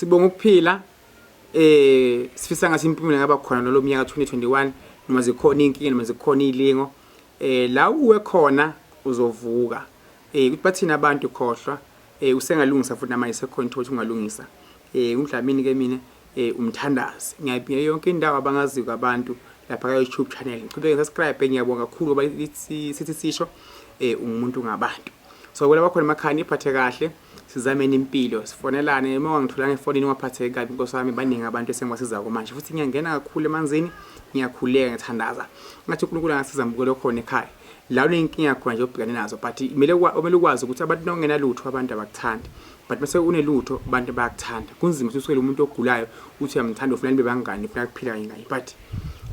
Sibonga ukuphila sifisa ngathi impumela ngaba khona nalo mnyaka 2021 noma zikhona inkinga noma zikhona izilingo la uwe khona uzovuka ukuthi bathina abantu khohlwa usengalungisa futhi namanje sekhona ithuba ukuthi ungalungisa uDlamini ke mina umthandazi ngiyabingelela yonke indawo abangaziyo abantu lapha ka YouTube channel ngiqhubeke subscribe ngiyabonga kakhulu ngoba sithi sisho ungumuntu ngabantu so kulaba khona emakhaya niphathe kahle sizameni impilo sifonelane uma ungangitholanga efonini ungaphatheki kabi nkosi wami baningi abantu esengibasizako manje futhi ngiyangena kakhulu emanzini ngiyakhuleka ngithandaza ngathi uNkulunkulu angasiza mbukelo khona ekhaya la unenkinga khona nje obhekane nazo but kumele kumele ukwazi ukuthi abantu nongena lutho abantu abakuthandi but mase unelutho abantu bayakuthanda kunzima ukuthi usukele umuntu ogulayo uthi uyamthanda ufuna nibe bangani ufuna kuphila kanye kanye but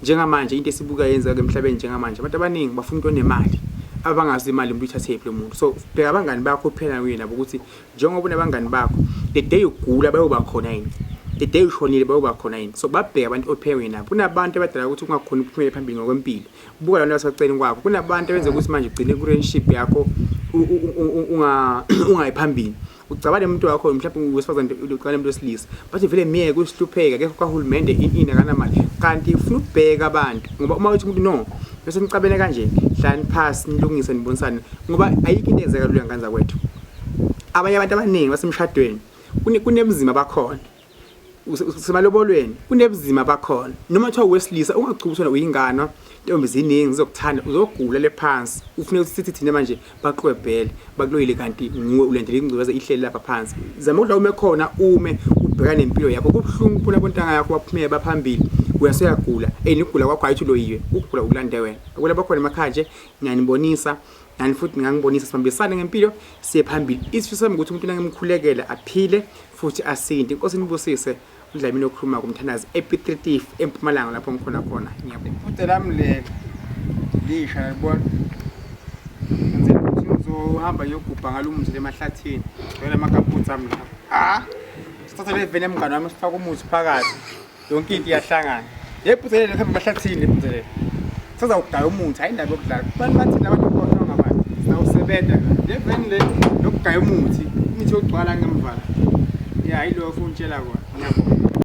njengamanje into esibuka yenzeka emhlabeni njengamanje abantu abaningi bafuna umuntu onemali abangazi imali umuntu uyithathe phi lo muntu so bheka abangani bakho kuphela kuye nabo ukuthi njengoba unabangani bakho the day ugula bayoba khona yini the day ushonile bayoba khona yini so babheka abantu ophela kuye nabo kunabantu abadala ukuthi ungakhoni ukuphumela phambili ngokwempilo buka lona baseceleni kwakho kunabantu abenza ukuthi manje ugcine ku-relationship yakho ungayi phambili ucabane umuntu wakho mhlawumbe wesifazane ucabane umuntu wesilisa bathi vele miyeke usihlupheka akekho kahulumende ini akanamali kanti ufuna ukubheka abantu ngoba uma uthi umuntu no bese nicabene kanje hlalani phasi nilungise nibonisane ngoba ayikho into eyenzeka lula ngane zakwethu abanye abantu abaningi basemshadweni kunemzima bakhona usemalobolweni kunebuzima bakhona noma kuthiwa wesilisa ungachubi ukuthi uyingano ntombi ziningi zizokuthanda uzogula le phansi ufune ukuthi sithi thina manje baxwebhele bakuloyile kanti nguwe ulandela ingculaza ihleli lapha phansi zama ukuthi la ume khona ume ubhekane nempilo yakho kubuhlungu ukubona bontanga yakho baphumele baphambili wena seyagula and ukugula kwakho ayithi uloyiwe ukugula ukulande wena akwela bakhona emakhaya nje ngiyanibonisa nani futhi ngangibonisa sibambisane ngempilo siye phambili isifiso sami ukuthi umuntu nangimkhulekele aphile futhi asinde inkosi inibusise uDlamini okhuluma kumthandazi ePiet empumalanga lapho ngikhona khona ngiyabonga iphutha lami lelo lisha yabona ngenzela ukuthi ngizohamba ngiyogubha ngalo umuthi emahlathini ngicela amakaphutha ami lapho ah sithatha le vene mngane wami sifaka umuthi phakathi yonke into iyahlangana yephutha lelo hamba emahlathini lephutha lelo sazawugaya umuthi hayi indaba yokudlala abantu bathini abantu khohlwa ngabantu sawusebenza le veni le yokugaya umuthi imithi yokugcwala ngemva ya yilokho ungitshela kona ngiyabonga.